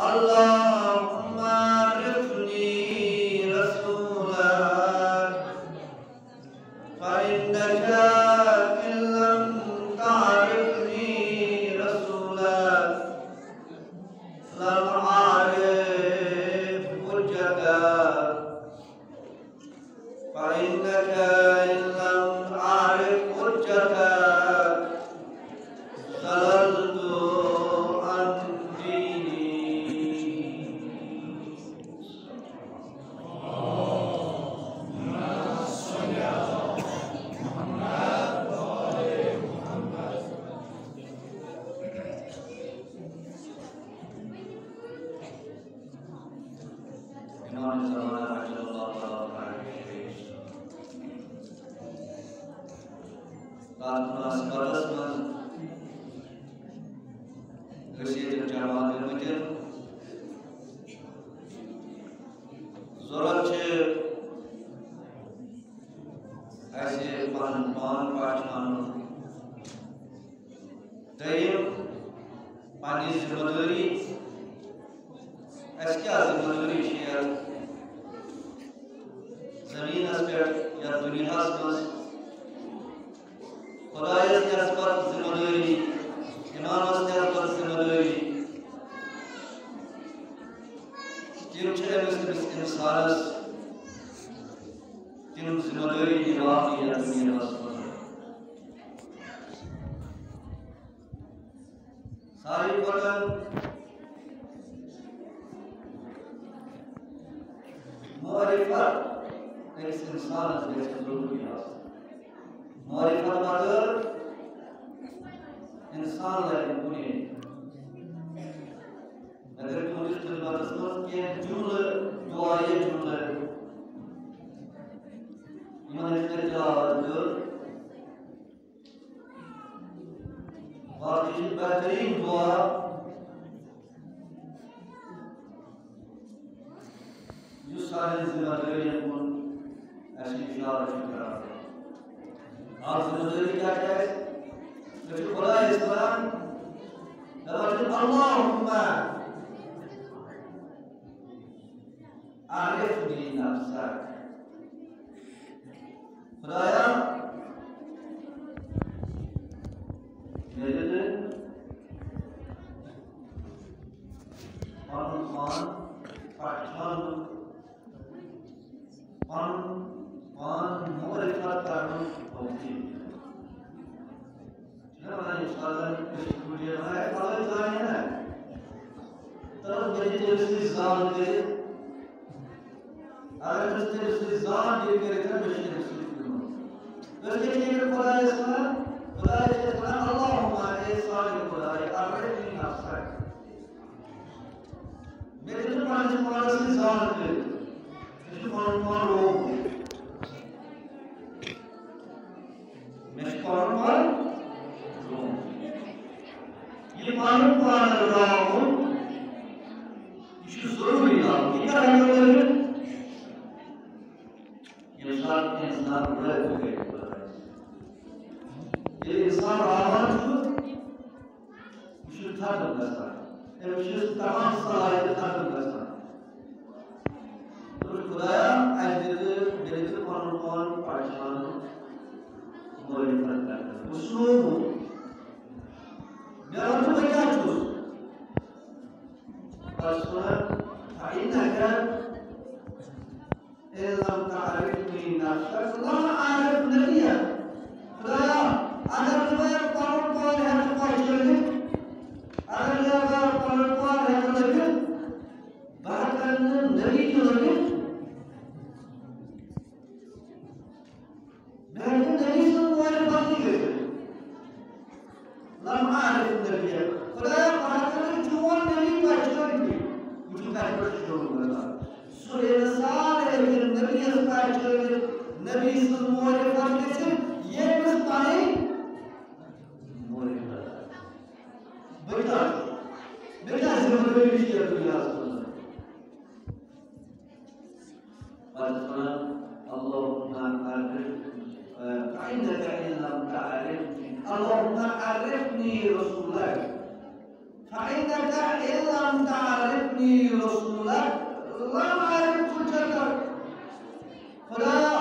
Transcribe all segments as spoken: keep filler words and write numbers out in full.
اللهم عرفني رسولك، فإنك إن لم تعرفني رسولك لم أعرف حجتك، فإنك إن لم أعرف حجتك ضللت عن ديني. امام زمانہ رحمۃ اللہ تعالیٰ علیہ، تَتھ مناسبتس منٛز أسۍ ییٚتٮ۪ن جمع گٔمٕتۍ، ضروٗرت چھِ اَسہِ پنُن پان پہچانُن۔ دوٚیِم، پنٕنۍ ذمہٕ دٲری۔ اَسہِ کیٛاہ ذمہٕ دٲری چھِ یَتھ زٔمیٖنَس پٮ۪ٹھ، یَتھ دُنیاہَس منٛز؟ خۄدایَس نٮ۪سبت ذمہٕ دٲری، اِمامَس نٮ۪سبت ذمہٕ دٲری، تِم چھِ أمِس، أمِس اِنسانَس تِم ذمہٕ دٲری نِباونہِ یَتھ دُنیاہَس منٛز۔ ساروی کھۄتہٕ معرفت أکِس اِنسانَس گژھِ ضروٗری آسٕنۍ۔ معرفت بغٲر اِنسان لَگہِ نہٕ کُنے۔ مگر تُہٕنٛدِس خدمتَس منٛز کینٛہہ جملہٕ، دُعایہِ جملہٕ، یِمَن أسۍ تۄہہِ تلاوت کٔر۔ باقٕے چھِ بہتریٖن دُعا، یُس سانٮ۪ن ذمہٕ دٲرین کُن اَسہِ اِشارٕ چھُ کران۔ اَکھ ذمہٕ دٲری کیٛاہ چھِ اَسہِ؟ أسۍ چھِ خۄدایَس وَنان، دَپان چھِ، اللہم عرفنی نفسک۔ خدایا، مےٚ دِ تہٕ پنُن پان پہچانُک، پنُن پان معرفت کرنُک توفیق۔ چھِنہ وَنان ییٚمہِ ساتہٕ زَن أسۍ چھِ کُنہِ جایہِ وَنان، "ہے، فلٲنۍ زانہِ ہے نہ۔" تَلہٕ مےٚ دِ تٔمِس سۭتۍ زان کٔرِتھ۔ اگر نہٕ تٔمِس سۭتۍ زان تہِ کٔرِتھ، مےٚ چھِ تٔمِس سۭتۍ کُنہِ منٛز۔ أسۍ کیٛاہ چھِ ییٚتہِ خۄدایَس وَنان؟ خۄدایَس چھِ أسۍ وَنان، "اللہم"، اے سانہِ خۄدایہِ، "عرفنی نفسک"۔ مےٚ دِ ژٕ پنٛنِس پانَس سۭتۍ زان کٔرِتھ۔ مےٚ چھُ پَنُن پان روومُت۔ مےٚ چھُ پَنُن پان روومُت۔ یہِ پَنُن پان رٲوُن، یہِ چھُ ضروٗری راوُن۔ یہِ کَر ہٮ۪کو کٔرِتھ؟ ییٚمہِ ساتہٕ اِنسان رٲوِتھ گژھِ خۄدایَس۔ ییٚلہِ اِنسان راوان چھُ، یہِ چھُ ختم گژھان۔ أمِس چھِ تمام صلاحیت ختم گژھان۔ دوٚپُس، "خۄدایا، اَسہِ دِ تہٕ مےٚ دِ تہٕ پَنُن پان پہچانُن، معرفت کرنہٕ۔ بہٕ چھُس نوٚو۔ مےٚ وَن تہٕ بہٕ کیٛاہ چھُس؟" پَتہٕ چھُس وَنان، "فإنك إن لم تعرفني نفسك لم أعرف نبيك"۔ خۄدایا، اگر نہٕ بہٕ پَنُن پان ہٮ۪کہٕ پہچٲنِتھ، اگر نہٕ بہٕ پَنُن پان ہٮ۪کہٕ لٔبِتھ، بہٕ ہٮ۪کہٕ نہٕ نبی تہِ لٔبِتھ۔ بہٕ ہٮ۪کہٕ نہٕ نبی سُنٛد معرفت تہِ کٔرِتھ۔ لم أعرف نبيك۔ خۄدایا، بہٕ ہٮ۪کہٕ نہٕ چون نبی پہچٲنِتھٕے۔ وٕچھِو، کَتہِ پٮ۪ٹھ چھُ شروٗع گژھان۔ سُہ اِنسان ہیٚکہِ نبیَس پہچٲنِتھ، نبی سٕنٛز معرفت گٔژھِتھ، ییٚمِس پَنٕنۍ معرفت آسہِ۔ بہٕ کیٛاہ چھُس؟ مےٚ کیٛاہ ذمہٕ دٲری چھِ یَتھ دُنیاہَس منٛز؟ پتہٕ چھِ وَنان، اللہم عرف، فإنک إن لم تعرفنی، اللہم عرفنی رسولک۔ فإنك إن لم تعرفني رسولك لم أعرف حجتك. خدایا،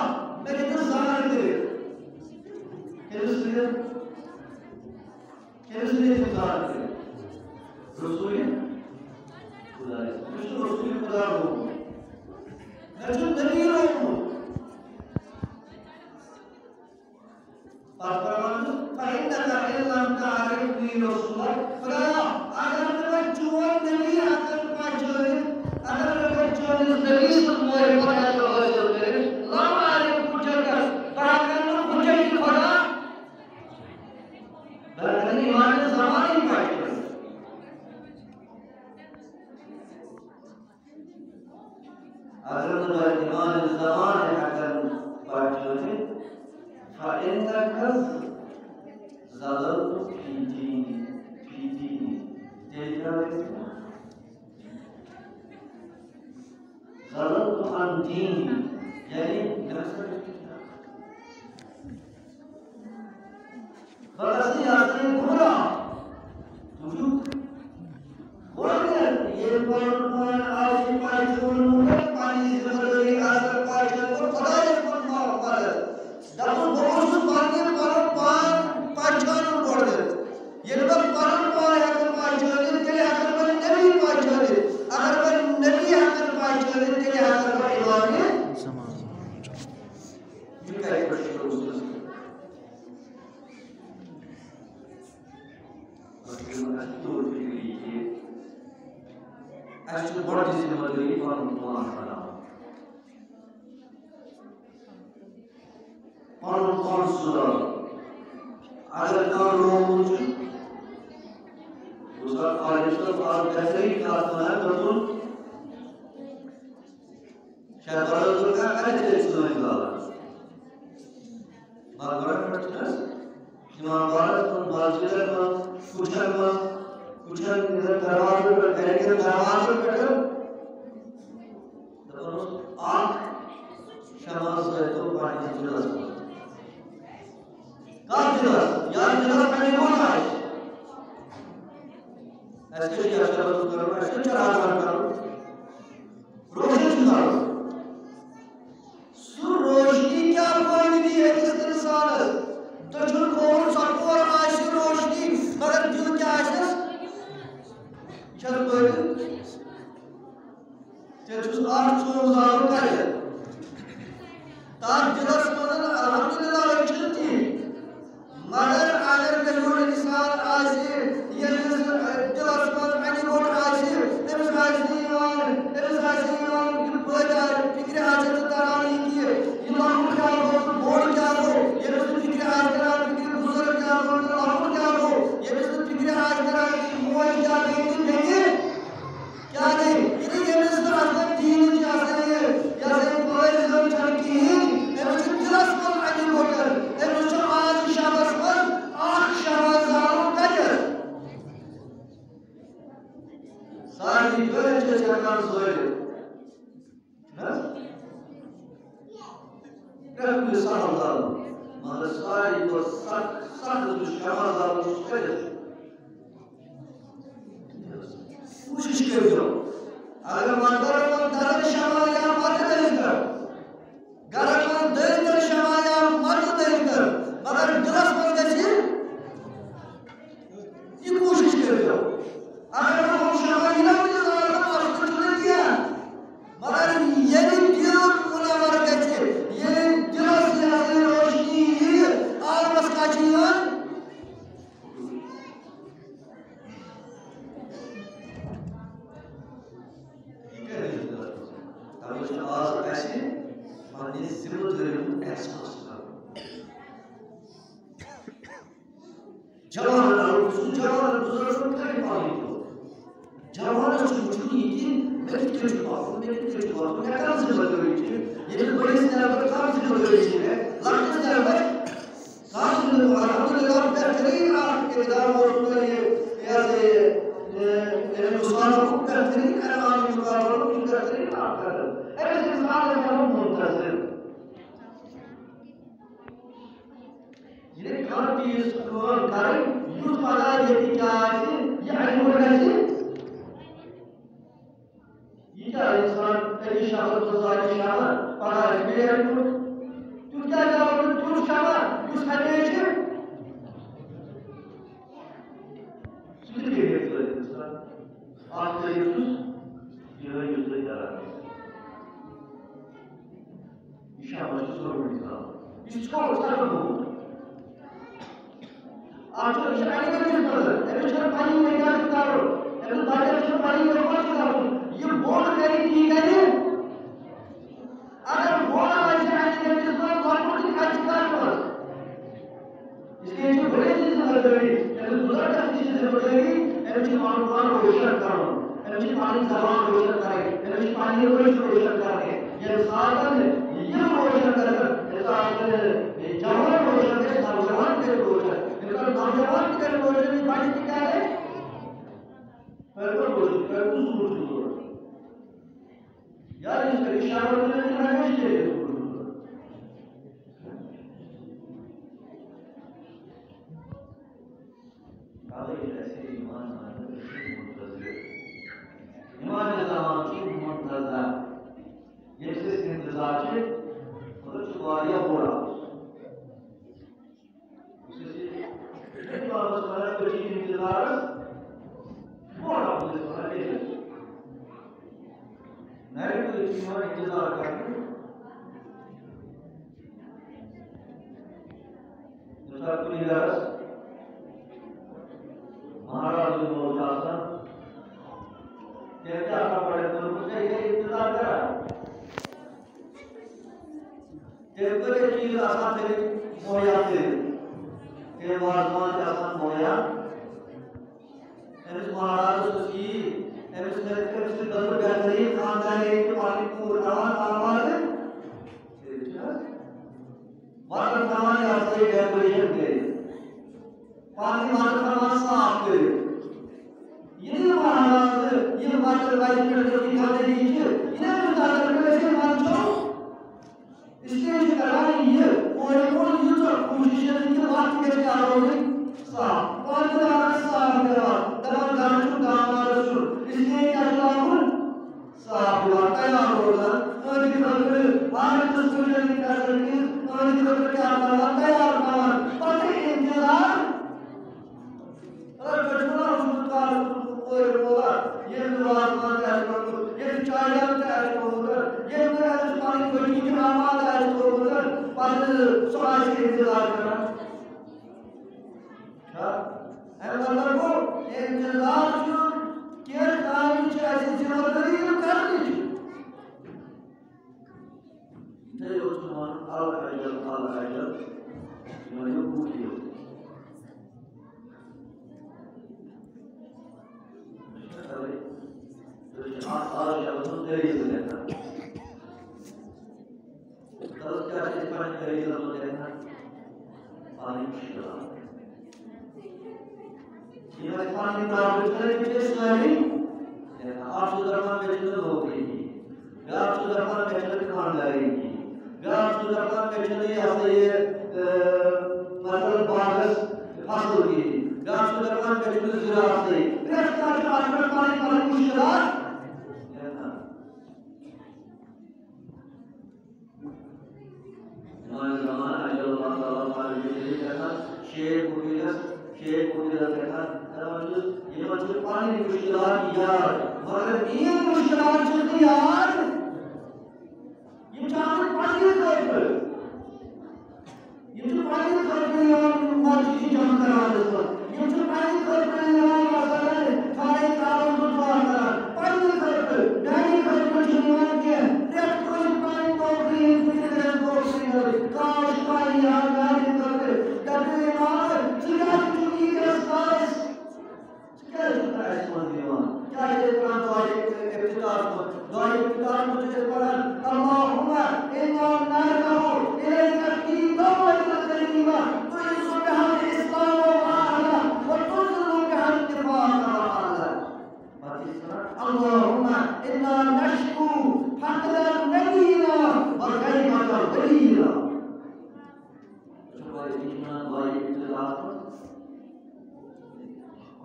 مےٚ دِ ژٕ زانٛہہ تہِ۔ کٔمِس سۭتۍ؟ کٔمِس سۭتۍ دِ ژٕ زانٛہہ تہِ؟ رسول خدایس۔ مےٚ چھُ رسول خدا روومُت۔ مےٚ چھُ نبی روومُت۔ پتہٕ فرمان چھُس، فإنك إن لم تعرفني رسولك، خدایا، اگر نہٕ بہٕ چون نبی ہٮ۪کن پہچٲنِتھ، اگر نہٕ بہٕ چٲنِس نبی سٕنٛز معرفت ہٮ۪کہٕ حٲصِل کٔرِتھ، لم أعرف حجتك، بہٕ ہٮ۪کن نہٕ حجت خدا، بہٕ ہٮ۪کن نہٕ ایمان زمانٕے پہچٲنِتھ۔ اگر نہٕ بہٕ ایمان زمانٕے ہٮ۪کن پہچٲنِتھ، فإنك ضللت في ديني، في ديني۔ تیٚلہِ کیٛاہ گژھِ؟ ضللت عن ديني، یعنی مےٚ ہسا بہٕ گژھٕ یہِ ہسا یہِ گمراہ۔ وٕچھِو، گۄڈٕنٮ۪تھ ییٚلہِ پنُن پان آسہِ پہچھونمُت، پنٕنۍ ذمہٕ دٲری آسہِ پہچھونمُت، خۄدایَس منٛز مدد۔ دَپُن، بہٕ اوسُس پنٕنہِ پنُن پان پہچھانُن گۄڈٕنٮ۪تھ۔ ییٚلہِ بہٕ پنُن پان ہٮ۪کہٕ پہچھٲنِتھ، تیٚلہِ ہٮ۪کہٕ بہٕ نبی پہچھٲنِتھ۔ اگر بہٕ نبی ہٮ۪کہٕ پہچھٲنِتھ، تیٚلہِ ہٮ۪کہٕ بہٕ ایمان۔ یہِ کَتہِ پٮ۪ٹھ چھُ رسول؟ اَسہِ چھُ گۄڈٕ ذمہٕ دٲری پَنُن پان بَناوُن، پَنُن پان سُدھارُن۔ اگر کانٛہہ روومُت چھُ، وۄنۍ سا عالم صٲب، آز گژھِ ہے کَتھ وَنان، دوٚپُن، شاید برابر کا کَتہِ چھِ أسۍ سٲنۍ زالان؟ مقبرن پٮ۪ٹھ چھِنہٕ حظ؟ امام باغس منٛز، مسجدن منٛز، کُٹھٮ۪ن منٛز، کُٹھٮ۪ن ہٕنٛدٮ۪ن دروازن پٮ۪ٹھ، گرِکٮ۪ن دروازن پٮ۪ٹھ۔ دَپان اوس، اکھ شمع زٲلۍتو پننِس دِلس منٛز۔ کتھ دِلس؟ یتھ دِلس پٮ۪ٹھ یہِ ووت آسہِ۔ اَسہِ کیٛاہ چھُ یتھ شمعس کرُن؟ اَسہِ چھُ چراغ کرُن۔ روشن چھُ کرُن۔ سُہ روشنی کیٛاہ فٲیدٕ دی أکِس اِنسانَس؟ دٔچھُن کھووُر ژۄپور آسہِ روشنی، مگر دِل کیٛاہ آسٮ۪س؟ یہِ چھا فٲیدٕ؟ تیٚلہِ چھُس اَکھ ژوٚن زالُن واریاہ۔ تَتھ دِلَس منٛز الحمدللہ أسۍ چھِنہٕ کِہیٖنۍ۔ مگر اگر مےٚ ہیوٗ اِنسان آسہِ، ییٚمِس دِلَس منٛز اَنہِ گوٚٹ آسہِ، أمِس آسہِ نہٕ یِوان، أمِس آسہِ نہٕ یِوان یہِ پٲدٕ فِکرِ آسہِ نہٕ تَران یہِ کہِ یہِ لۄکُٹ کیٛاہ گوٚو، بوٚڑ کیٛاہ گوٚو، ییٚمِس نہٕ فِکرِ آسہِ تَران فِکرِ بُزرٕگ کیٛاہ گوٚو تہٕ لۄکُٹ کیٛاہ گوٚو، ییٚمِس نہٕ فِکرِ آسہِ تَران یہِ موج کیٛاہ گٔے تہٕ بیٚنہِ کیٛاہ گٔے؟ ییٚلہِ ییٚمِس نہٕ اَصلَن دیٖنٕچ یہِ ہسا یہِ، یہِ ہسا یہِ پٲرۍ زٲن چھَنہٕ کِہیٖنۍ، أمِس چھُ دِلَس منٛز اَنہِ گوٚٹَن، أمِس چھُ آز شبَس منٛز اَکھ شبَس زالُن کَتٮ۪تھ؟ سارنٕے جایَن چھِ أسۍ ہٮ۪کان زٲلِتھ۔ چھُنہٕ حظ؟ پرٛٮ۪تھ کُنہِ سہل زالُن، مگر ساروی کھۄتہٕ سخت، سخت یُس شمع زالُن چھُ، سُہ کَتٮ۪تھ چھُ؟ کوٗشِش کٔرۍزیو۔ اگر وۄنۍ گرَن منٛز دَزَن شمع یا مَتہٕ دٔزۍ تَن، گرَن منٛز دٔزۍ تَن شمع یا مَتہٕ دٔزۍ تَن، مگر دِلَس منٛز گژھِ یہِ کوٗشِش کٔرۍزیو۔ اگر نہٕ ہُم شمع یِنَن تہِ زالنہٕ، مسلہٕ چھُنہٕ کینٛہہ۔ مگر ییٚلہِ دِل منور گژھِ، ییٚلہِ دِلَس یہِ ہسا یہِ روشنی یِیہِ، عالمَس کیٛاہ چھُ یِوان؟ یہِ کَرِ أسۍ غلط۔ تَوَے چھُ آز اَسہِ پنٛنہِ ذِمہٕ دٲری ہُنٛد احساس کَرُن۔ جوانَن، اگر سُہ جوان بُزرگ چھُ، تٔمۍ پَنٕنۍ دۄہ۔ جوانَس چھُ وٕچھُن یہِ کہِ مےٚ کِتھ کٔنۍ چھُ پَکُن، مےٚ کِتھ کٔنۍ چھُ وَتھُن، مےٚ کَم ذِمہٕ دٲری چھِ، ییٚمِس بٔڑِس نٮ۪بر کَم ذِمہٕ دٲری چھِ مےٚ، لۄکٹِس نٮ۪بر کَم ذِمہٕ دٲری۔ الحمدللہ، بہتریٖن اَکھ اِقدام اوس تۄہہِ یہِ، یہِ ہسا یہِ، یہِ، یہِ ہِندُستانُک بہتریٖن اعلان یُس تۄہہِ کوٚروٕ، یہِ چھُ بہتریٖن اَکھ قدم۔ أمِس اِنسانَس بَنُن مُنتظِر۔ ییٚلہِ کانٛہہ چیٖز کٲم کَرٕنۍ، یُتھ پَگاہ ییٚتہِ کیٛاہ آسہِ، یہِ علم گژھِ، یہِ کیٛاہ اِنسان أکِس شخصس منٛز لاگہِ شمع، پگاہ آسہِ بیٚیہِ اَتہِ کُن۔ تیُتھ کیٛاہ جواب دیُن، تیُتھ شمع یُس ہمیشہِ سُہ تہِ پیٚیہِ ییٚتہِ لٲگِتھ اِنسان۔ اَکھ طریٖقہٕ چھُس یِہوٚے یُس تُہۍ کران ٲسِو۔ یہِ شمع چھُ ضروٗری تھاوُن۔ یہِ چھُ ژھوٚٹ ژھٹُن گوٚمُت۔ اَتھ چھُ، یہِ چھُ اَنہِ گٔٹِس منٛز۔ أمِس چھُنہٕ پَیی مےٚ کیٛاہ چھُ کَرُن۔ أمِس بَچَس چھُنہٕ پَیی مےٚ کوٚت چھُ گژھُن۔ یہِ بوٚڑ کَرِ تی کَرِ۔ اگر بوٚڑ آسہِ اَنہِ گٔٹِس منٛز، لۄکُٹ تہِ کَتہِ چھُ کَرُن؟ اس لیے چھُ بٔڑِس نِش ذمہٕ دٲری، أمِس بُزرگَس نِش چھِ ذمہٕ دٲری، أمِس چھُ پَنُن پان روشن کَرُن، أمِس چھِ پَنٕنۍ زبان روشن کَرٕنۍ، أمِس چھِ پَنٕنۍ أچھ روشن کَرٕنۍ۔ ییٚمہِ ساتَن یِم روشن گژھن، ییٚمہِ ساتَن یہِ جوان روشن گژھِ، نوجوان تہِ گژھِ روشن۔ ییٚمہِ ساتَن نوجوان تہِ گژھِ روشن، یہِ بَچہِ تہِ کیٛاہ گژھِ؟ تۄہہِ کوٚت روشن، تۄہہِ کُس روشن ضروٗرت؟ یا یُس أمِس شاعرَن منٛز یہِ لگان چھِ، تیٚلہِ گژھِ روشن ضروٗرت۔ توے گژھِ ایمان والٮ۪ن منتظر۔ امام زمان چھُ منتظر۔ ییٚمِس أسۍ انتظار چھِ، مطلب، چھُ واریاہ بوٚڑ اکھ۔ یُس أسۍ یہِ امامس وَنان، أسۍ چھِ انتظارس بوٚڑ اکھ، أسۍ وَنان، ییٚلہِ نَرِ کُلِس چھُ یِوان انتظار کرنہٕ۔ ییٚمہِ ساتہٕ کُنہِ گرس مہراز یُن وول چھُ آسان، تیٚلہِ کیٛاہ آسان پڑھن کوٚرمُت، تیٚلہِ چھِ انتظار کران۔ تیٚلہِ کۭتیٛاہ چیٖز آسان تیٚلہِ مُہیا کٔرِتھ، تیٚلہِ وازوان تہِ آسان مُہیا۔ أمِس مہرازس اوس یی، أمِس کٔر، أمِس سۭتۍ گٔژھ بہتریٖن خانٛدارِنۍ تہِ پنٕنۍ کوٗر تھاوان آباد۔ ٹھیٖک چھُ حظ؟ وَتَن تھاوان یہِ ہسا یہِ decoration کٔرِتھ۔ پنٕنۍ وَتہٕ تھاوان صاف کٔرِتھ۔ یہِ نہٕ مہراز، یہِ وَتہٕ وَتہِ پٮ۪ٹھ یہِ گندگی چھِ، یہِ نہٕ أمِس نظر پٮ۪ٹھ أسۍ یِوان چھُ۔ اس لیے چھُ کران یہِ کورِ کُن ییٖژاہ کوٗشِش کہِ وَتھ گژھِ کیٛاہ روزٕنۍ؟ صاف۔ وَتھ چھِ دَپان صاف کَران، دَپان گَرٕ چھُ دامادَس چھُ۔ اس لیے کیٛاہ چھُ لاگُن؟ صاف دِوان، تیار روزان۔ أہٕنٛدِ خٲطرٕ ہر قٕسمٕچ facilities، أہٕنٛدِ خٲطرٕ کیٛاہ تھاوان؟ تیار تھاوان۔ پَتہٕ اِنتظار۔ اگر تۄہہِ چھُو نا اوسمُت کانٛہہ اوسمُت کورِ مولا، ییٚلہِ نہٕ وازوان تہِ آسہِ روٚنمُت، ییٚلہِ چایہِ ہَن تہِ آسہِ تھوٚومُت، ییٚلہِ نہٕ أمِس پَنٕنۍ بٔچی تہِ آمادٕ آسہِ تھوٚومُت، پَتہٕ سُہ آسہِ اِنتظار کران۔ چھا؟ اَمہِ مطلب گوٚو، اِنتظار چھُ کینٛہہ کامہِ چھِ اَسہِ ذِمہٕ دٲری یِم کرنٕچ۔ یِتھَے اوس وَنان، العجل، العجل، یہِ وَنیو بوٗٹِیو۔ أسۍ چھِ اَتھ آز شبس منٛز دٔلیٖل لیکھان۔ تَتھ کیٛاہ چھِ أسۍ پنٕنۍ دٔلیٖلَن منٛز لیکھان؟ پَنٕنۍ مُشکِلات۔ یِم اَسہِ پَنٕنۍ problem چھِ، تِم چھِ أسۍ سٲری لیکھان۔ اَکھ چھُ دَپان، مےٚ چھِنہٕ نوکری کِہیٖنۍ۔ بیٛاکھ چھُ دَپان، مےٚ چھَنہٕ خانٛدارِنۍ کِہیٖنۍ۔ بیٛاکھ چھُ دَپان، مےٚ چھَنہٕ یہِ ہسا یہِ، اَ، مثلاً باغَس فصل کِہیٖنۍ۔ بیٛاکھ چھُ دَپان، مےٚ چھُنہٕ زِراعتٕے۔ پرٛٮ۪تھ کانٛہہ چھُ اَتھ پٮ۪ٹھ پَنٕنۍ پَنٕنۍ مُشکِلات لیکھان۔ امام زمان عجل اللہ تعالیٰ فرجہ شریف گژھان، شیخ مفیدس، شیخ مفیدس گژھان، دپان چھُس، یِمن چھِ پنٕنۍ مُشکِلات یاد، مگر میٲنۍ مُشکِلات چھِس نہٕ یاد۔ یِم چھِ آمٕتۍ پننہِ خٲطرٕ۔ یِم چھِ پننہِ خٲطرٕ یِوان مسجدِ جمع کرنس منٛز۔ یِم چھِ پننہِ خٲطرٕ یِوان مثلاً خانہ کعبس منٛز دعا کران۔ پننہِ خٲطرٕ، میانہِ خٲطرٕ چھِنہٕ یِوان کینٛہہ۔ پرٛٮ۪تھ کٲنٛسہِ پنٕنۍ نوکری ہٕنٛز فِکر گژھِ نوکری ہٕنٛز۔ کاش پاے یی ہا میانہِ خٲطرٕ۔ دپہِ امام، ژٕ کیٛازِ چھُکھ ییٖتِس کالس ژٕ کیٛازِ چھُکھ نہٕ اَسہِ منٛز یِوان؟ کیٛازِ چھِ أسۍ پَران دُعایہِ افتتاحَس منٛز؟ دُعایہِ افتتاحَس منٛز چھِ أسۍ پَران، اللهم إنا ندعو إليك في دولة كريمة تعز بها الإسلام وأهله وتذل بها النفاق وأهله۔ پَتہٕ چھِ أسۍ پَران، اللهم إنا نشكو فقد نبينا وغيبة ولينا۔ أسۍ چھِ واریاہ، یہِ چھِ وَنان دُعایہِ افتتاحَس منٛز۔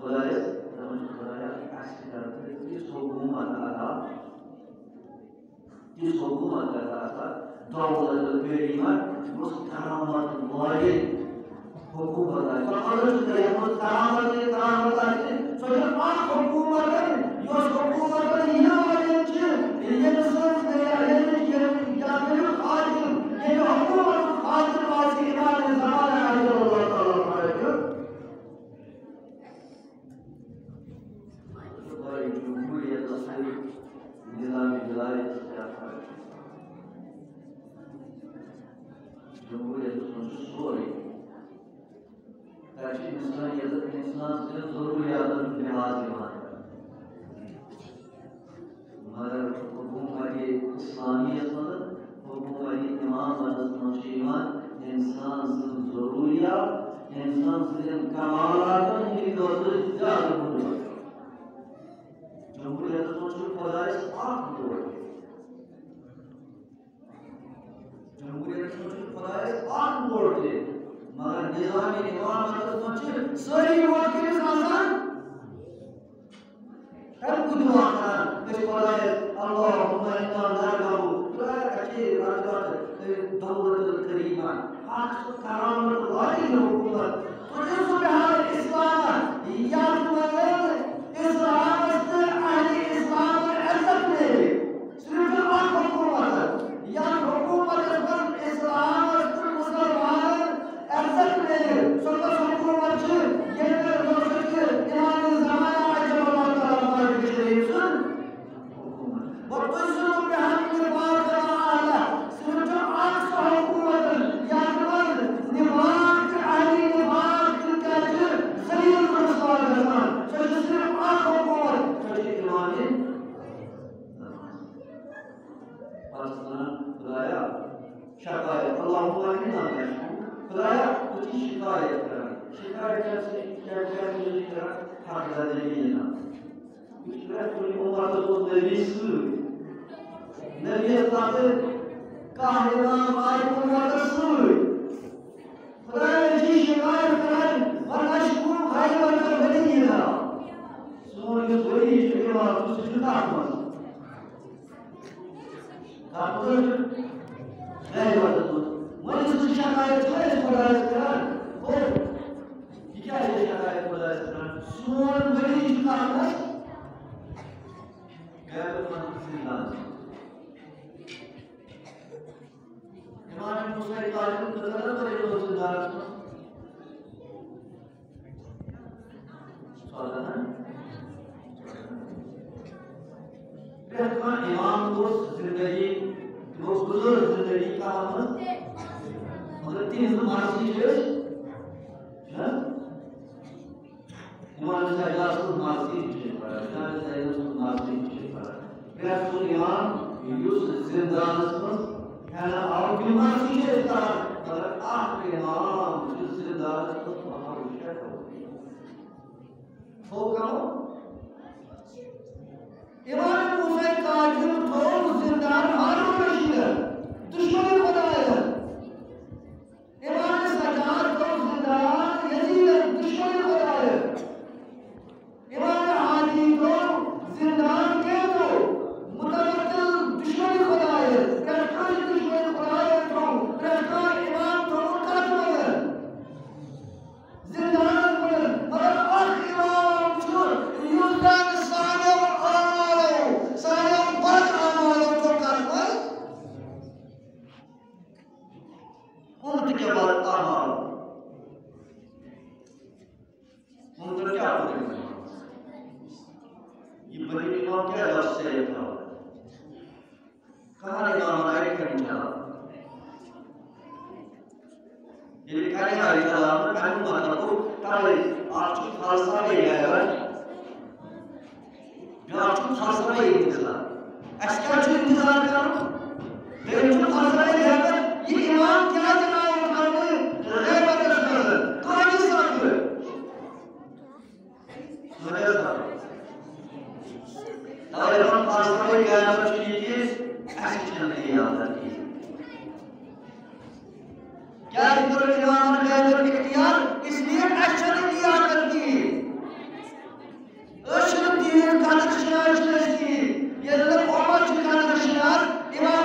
خۄدایَس حکومت کرتا تھا، دولت الکریمہ، یہِ اوس کرامت واجب حکومت آسہِ۔ سۄ خبر چھِ تۄہہِ یَتھ منٛز کرامت، یہِ کرامت آسہِ، سۄ چھِ اکھ حکومت، یۄس حکومت یہِ واجب چھِ، ییٚمہِ سٕنٛز، ییٚمہِ، ییٚمہِ، ییٚمہِ خادم، ییٚمہِ حکومت خادم آسہِ امام زمانہ عجل اللہ تعالیٰ فرماوان۔ جمہوریت اصل نظام ولایت کیا فرق؟ جمہوریت منٛز چھُ سورُے۔ تَتہِ چھِ انسانیت، انسان سٕنٛدٮ۪ن ضروٗریاتن ہُنٛد لحاظ یِوان کرنہٕ۔ مگر حکومت اسلامیس منٛز، حکومت امامتس منٛز چھُ یِوان انسان سٕنٛز ضروٗریات، انسان سٕنٛدٮ۪ن کمالاتن ہٕنٛدِ خٲطرٕ زیادٕ مُتوجہ۔ جمہوریتس منٛز چھُ خۄدایس اکھ لوڑ۔ جمہوریتس منٛز چھُ خۄدایس اکھ لوڑ تہِ، مگر نظام امامتس منٛز چھِ سٲری لوڑ کٔمِس آسان؟ تَمہِ کُے دُعا کران أسۍ خۄدایَس، اللہم انا نرغب، خۄدایا، اَسہِ چھِ رغبت، دولت الکریمہ، اکھ سُہ کرامت واجب حکومت، تُلِو سُہ بہار اسلام، یَتھ منٛز اسلامس تہٕ اہلِ اسلامس عزت میلہِ۔ صرف چھُ اکھ حکومت، یَتھ حکومتس منٛز اسلامس تہٕ مُسلمانن عزت میلہِ۔ سۄ کۄس حکومت چھِ، ییٚمہِ یۄس کہِ امام زمانہ عجل اللہ تعالیٰ فرماوان چھُ شریف سُنٛد حکومت؟ وَتُسِلُ بِهَا النِّفَاقَ وَأَهْلَهُ۔ صرف چھُ اکھ سُہ حکومت، یَتھ منٛز نِفاق تہٕ اہلِ نِفاق تہٕ کیٛاہ چھِ ذلیل رسوا گژھان۔ سۄ چھِ صرف اکھ حکومت، سۄ چھِ امام پتہٕ چھِ وَنان، خۄدایا، شکایت، اللہم انا نشکو، خۄدایا، بہٕ چھُس شکایت کران۔ شکایت کیٛاہ چھِ، کیٛاہ، کیٛاہ چھِ أسۍ کران؟ حق زدگی ہِنٛز۔ یہِ چھُ پرٛٮ۪تھ کُنہِ اُمتس اوس نبی سۭتۍ۔ نبیَس پتہٕ کانٛہہ امام آیہِ اُمتس سۭتۍ۔ خۄدایا، أسۍ چھِ شکایت کران، ونشکو غیبت ولینا۔ سون یُس ولی چھُ امام، سُہ چھُ کتھ منٛز؟ کتھ منٛز چھُ؟ غیبتس منٛز۔ وۄنۍ یُس یہِ شکایت چھِ أسۍ خۄدایس کران، گوٚو، یہِ کیٛازِ چھِ شکایت خۄدایس کران؟ سون ولی چھُ کتھ منٛز؟ غیبت منٛز، زندانس منٛز۔ امام موسیٰ کاظم کٔژن ؤرین اوس زندانس منٛز؟ ژۄدہن۔ پرٛٮ۪تھ کانٛہہ امام اوس زندگی، تِمو گُزٲر زندگی کتھ منٛز؟ مگر تِہنٛز مرضی چھِ أسۍ، چھِنہٕ؟ امام سجاد سٕنٛز مرضی تہِ چھِ أسۍ پران، امام سجاد سٕنٛز مرضی تہِ چھِ أسۍ پران۔ پرٛٮ۪تھ سُہ امام یُس زندانس منٛز ہٮ۪نہٕ آو، تِم مرضی چھِ أسۍ پران، مگر اکھ امام چھُ زندانس منٛز محبوب شکل۔ تھوٚو کمو؟ امام موسیٰ کاظم تھوٚو زندان ہارون رشیدن، دشمن خدایس۔ امام سجاد تھوٚو زندان یزیدن، دشمن خدایس۔ امام ہادی تھوٚو زندان کیتو، متوکل، دشمن خدایس۔ پرٛٮ۪تھ کانٛہہ دشمن خدایس تھوٚو، پرٛٮ۪تھ کانٛہہ امام تھوٚو کتھ منٛز؟ زندانس منٛز۔ مگر اکھ امام چھُ، یُس زن سانیو اعمالو، سانیو بد اعمالو چھُ کتھ منٛز؟ اُمتہٕ کیٛاہ بد اعمال؟ اُمتہٕ کیٛاہ کوٚر؟ یہِ بٔنی امام کیٛاہ لفظ چھِ یَتھ تھاوان؟ کہاں امام آئے کھڑی جا؟ ییٚلہِ کَرِ آیہِ کلام، اَمیُک مطلب گوٚو تَوَے، اَکھ چھُ فلسفے غیبت، بیٛاکھ چھُ فلسفے انتظار۔ اَسہِ کیٛاہ چھُ انتظار کَرُن؟ دوٚیِم چھُ فلسفے غیبت، یہِ امام کیٛازِ آو اَننہٕ غیبتَس منٛز؟ کانہِ سببہٕ؟ توے دپان فلسفہ غیبت چھُ یہِ کہِ اَسہِ چھَنہٕ یہِ عادت کِہیٖنۍ۔ کیٛازِ کوٚر امامن غیبت اختیار؟ اس لیے اَسہِ چھَنہٕ یہِ عادت کِہیٖنۍ۔ أسۍ چھِنہٕ تِہِنٛد قدر شناس چھِنہٕ أسۍ کِہیٖنۍ۔ ییٚلہِ نہٕ قومَس چھِ قدر شناس، امام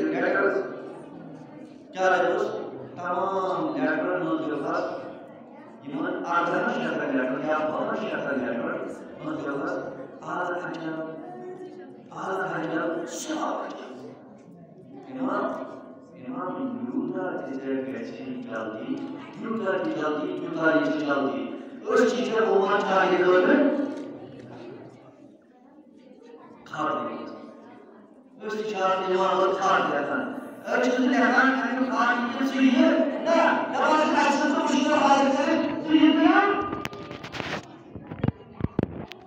لیٹرز، کیٛاہ لیٹرز؟ تمام لیٹرن منٛز لیوٚکھ حظ یِمن اردہن شیٚتن لیٹرن یا باہن شیٚتن لیٹرن منٛز لیوٚکھ حظ، العجب، العجب، سُہ عجب۔ امام، امام، یوٗتاہ تہِ ژےٚ گژھِ جلدی، یوٗتاہ تہِ جلدی، تیوٗتاہ یہِ چھِ جلدی۔ أسۍ چھِ ژےٚ ووٚنمُت، چاہے گٲڑۍ کھڑ۔ أسۍ تہِ چھِ آز یِوان أتھۍ کھڑ لیکھان۔ أسۍ چھِنہٕ لیکھان اَمیُک کھڑ یہِ کہِ ژٕ یہِ۔ نہ، دَپان چھِ، اَسہِ چھِنہٕ ژٕ مُشکِل حال کٔرِتھ، ژٕ یہِ کیٛاہ؟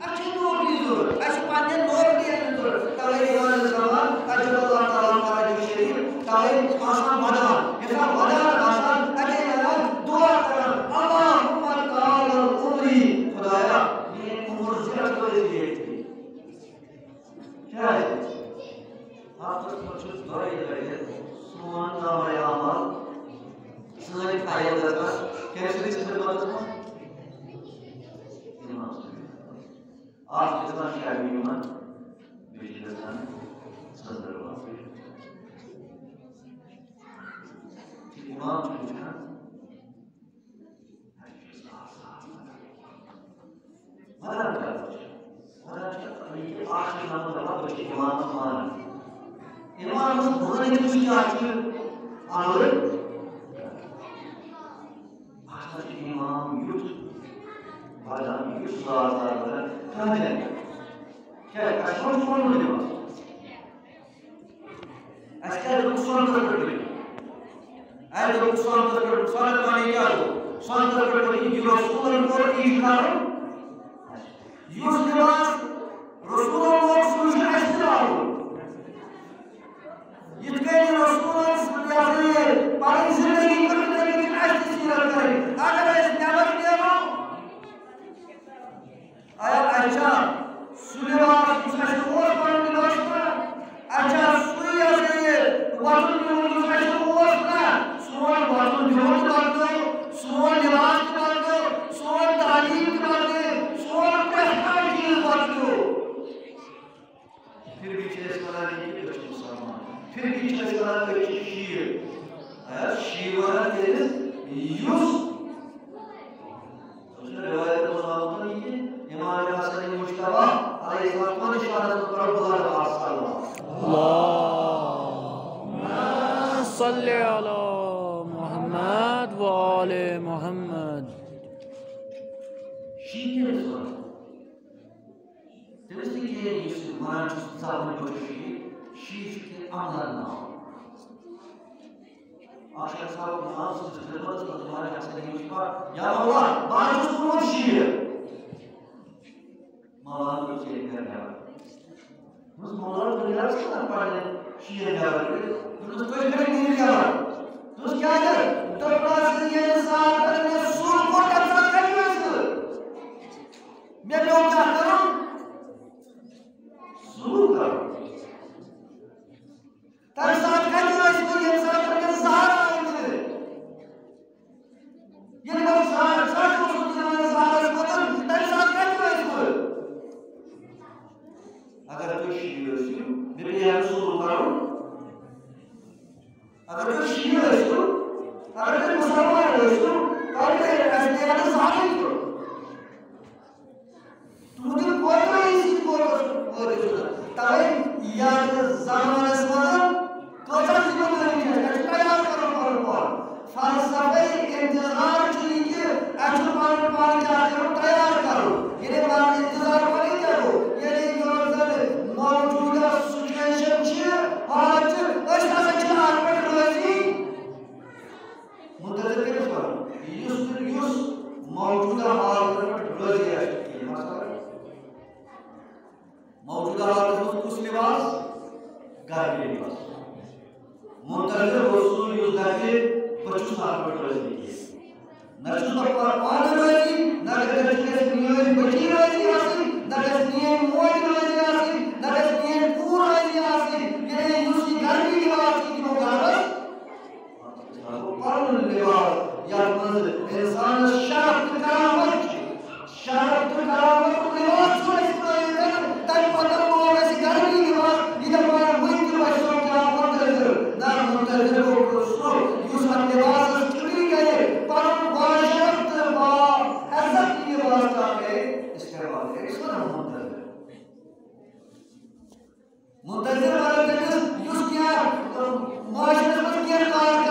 اَسہِ چھِ نوکری ضوٚرَتھ، اَسہِ چھِ پنٛنٮ۪ن نوکرِیَن ہٕنٛز ضوٚرَتھ۔ تَوَے یِوان زمان، اَجَل اللہ تعالیٰ فرج شریٖف، تَوَے آسان وَدان۔ ییٚمہِ ساتہٕ وَدان آسان، اَتے یِوان دُعا کَران، اللہم طال عمری، خدایا، میٛٲنۍ عمر زیادٕ کٔرِتھ ییٚتہِ۔ کیٛازِ؟ ہفتس منٛز چھِ دۄیہِ لٹہِ سون نامہ اعمال، سٲنۍ فایل گژھان کٔمۍ سٕنٛدِس خدمتس منٛز؟ امام صٲبٕنۍ۔ اکھ چھِ گژھان شامی یِمن، بیٚیہِ چھِ گژھان ژٔنٛدٕروار۔ امام چھُ وٕچھان، وَدان کَتھ چھِ؟ وَدان چھِ یہِ کہِ اَکھ چھِ نمبر دَپان، بہٕ چھُس اِمامَس مانان۔ اِمامَس مٲنِتھ وٕچھ کیٛاہ چھُ عمل۔ اَتھ منٛز چھُ اِمام یُتھ وَدان، یُتھ زار زار وَدان، کانٛہہ تہِ نہٕ۔ کیٛازِ؟ اَسہِ ما چھُ پَنُن لِباس؟ اَسہِ کیٛازِ دوٚپُکھ سۄنتَس پٮ۪ٹھ بٔرِو؟ اَسہِ دوٚپُکھ سۄنتَس پٮ۪ٹھ، سۄنت معنی کیٛاہ گوٚو؟ سۄنتَس پٮ۪ٹھ بٔرِو، یہِ رسوٗلَن کوٚر تی چھُ کَرُن۔ یُس لِباس رسوٗلَن لوگ، سُے چھُ اَسہِ تہِ لاگُن۔ یِتھ کٔنۍ رسوٗلَن، یہِ ہسا یہِ پَنٕنۍ زِندگی کٔر، تِتھَے کٔنۍ چھِ اَسہِ تہِ سیٖرت کَرٕنۍ۔ اگر أسۍ نٮ۪بر نیرو، آیا اچھا سُہ لباس یُس اَسہِ اوس پَنُن لباس نا؟ اچھا سُے ہسا یہِ وَتُن بِہُن یُس اَسہِ اوس نا؟ سون وَتُن بِہُن تہِ بدلیو، سون لباس تہِ بدلیو، سون تعلیٖم تہِ بدلیو، سون پرٛٮ۪تھ کانٛہہ چیٖز بدلیو۔ پھر بھی چھِ أسۍ وَنان یہِ کہِ أسۍ چھِ مُسلمان۔ پھر بھی چھِ أسۍ وَنان أسۍ چھِ شیعہ۔ آیا شیعہ وَنان تٔمِس یُس، تۄہہِ چھُنہٕ رِوایتَن منٛز آمُت یہِ کہِ امام حسن مجتبیٰ علیہ السلام کُن نِشانَس پٮ۪ٹھ پَرو بُلند آواز صلوات۔ اللهم صل على محمد وآل محمد۔ شیٖن کٔمِس وَنان؟ تٔمِس تہِ کِہیٖنۍ یُس یہِ وَنان چھُ، ژٕ ژاو وۄنۍ بہٕ چھُس شیٖن۔ شیٖن چھُ کینٛہہ عملن ناو۔ اَکھ شخص آو اِمام سٕنٛدِس خدمتس منٛز، دَپان، "یا سا، یہِ چھُ پَتہٕ، یا مولا، بہٕ حظ چھُس گوٚمُت شیٖن۔" مولا دوٚپُس، "ییٚلہِ کَر نیران؟" دوٚپُس، "مولا، تُہۍ کیٛاہ چھِو کران پَنٕنٮ۪ن شیٖن نیران کٔرِتھ؟" دوٚپُس، "تُہۍ کٔرِو نیٖرِو نیران۔" دوٚپُس، "کیٛازِ؟" دوٚپُن حظ، "ییٚمہِ ساتہٕ مےٚ سُل کوٚر، تَمہِ ساتہٕ کَتہِ ٲسۍ بہٕ؟ مےٚ پیوٚو کیٛاہ کَرُن؟ سُل کَرُن۔ تَمہِ ساتہٕ کَتہِ ٲسۍ بہٕ، ییٚمہِ ساتہٕ مےٚ زہر آو دِنہٕ؟" ییٚلہِ وۄنۍ زہر ژَٹھ اوسُس دِوان زہرَس منٛز، تَمہِ ساتہٕ کَتہِ ٲسۍ بہٕ؟ اگر تُہۍ شیٖن ٲسِو، مےٚ پیٚیہِ ہا سُل کَرُن۔ اگر تُہۍ شیٖن ٲسِو، اگر تُہۍ مُسلمان ٲسِو، تۄہہِ پیٚیہِ، اَسہِ پیٚیہِ ہا نہٕ زہرٕے کھیوٚن۔ تُہٕنٛدِ کوتاہی سۭتۍ ووتُس، وٲتِس بہٕ۔ تَوَے یَتھ زمانَس منٛز کۭژاہ ذمہٕ دٲری چھِ اَسہِ، اَسہِ چھُ تیار کَرُن پَنُن پان۔ فلسفہٕ انتظار چھُ یہِ کہِ اَسہِ چھُ پَنُن پان کیٛاہ کَرُن، تیار کَرُن۔ ییٚلہِ پَنُن انتظار وَنٕے کیٛاہ گوٚو؟ ییٚلہِ یۄس زَن موجوٗدہ سُچویشَن چھِ، حالات چھِ، أسۍ ہسا چھِ اَتھ پٮ۪ٹھ رٲضی۔ منتظر کٔمِس وَنو؟ یُس نہٕ، یُس موجوٗدہ حالاتن پٮ۪ٹھ رٲضی آسہِ کِہیٖنۍ۔ مثلاً، موجوٗدہ حالاتس منٛز کُس لباس؟ گرمی لباس۔ منتظر گوٚو سُہ، یُس دَپہِ، "بہٕ چھُس نہٕ اَتھ پٮ۪ٹھ رٲضی کِہیٖنۍ۔ نہ چھُس بہٕ پا-، پانہٕ رٲضی، نہ گژھِ، نہ گژھِ میٛٲنۍ بٔچی رٲضی آسٕنۍ، نہ گژھِ میٛٲنۍ موج رٲضی آسٕنۍ، نہ گژھِ میٛٲنۍ کوٗر رٲضی آسٕنۍ۔" یعنی یُس یہِ گرمی لباس چھُ، یہِ دِمو گرمس پَنُن لباس، یَتھ منٛز اِنسانَس شرف تہٕ کرامت چھِ۔ شرف تہٕ کرامتُک لباس چھُ اَسہِ ترٛٲوِتھ، تَمہِ پَتہٕ لوگ اَسہِ گرمی لباس۔ یہِ دَپان، وٕنہِ تہِ بَچہِ سون کیٛاہ منتظر؟ نہ، منتظر گوٚو سُہ، یُس اَتھ لباسَس چھُٹی کَرِ، پَنُن باشرف تہٕ با عزت یہِ لباس کَرِ اِستعمال۔ أمِس وَنو منتظر۔ منتظر وَنان تٔمِس، یُس کینٛہہ، مطلب، معاشرس منٛز کینٛہہ کار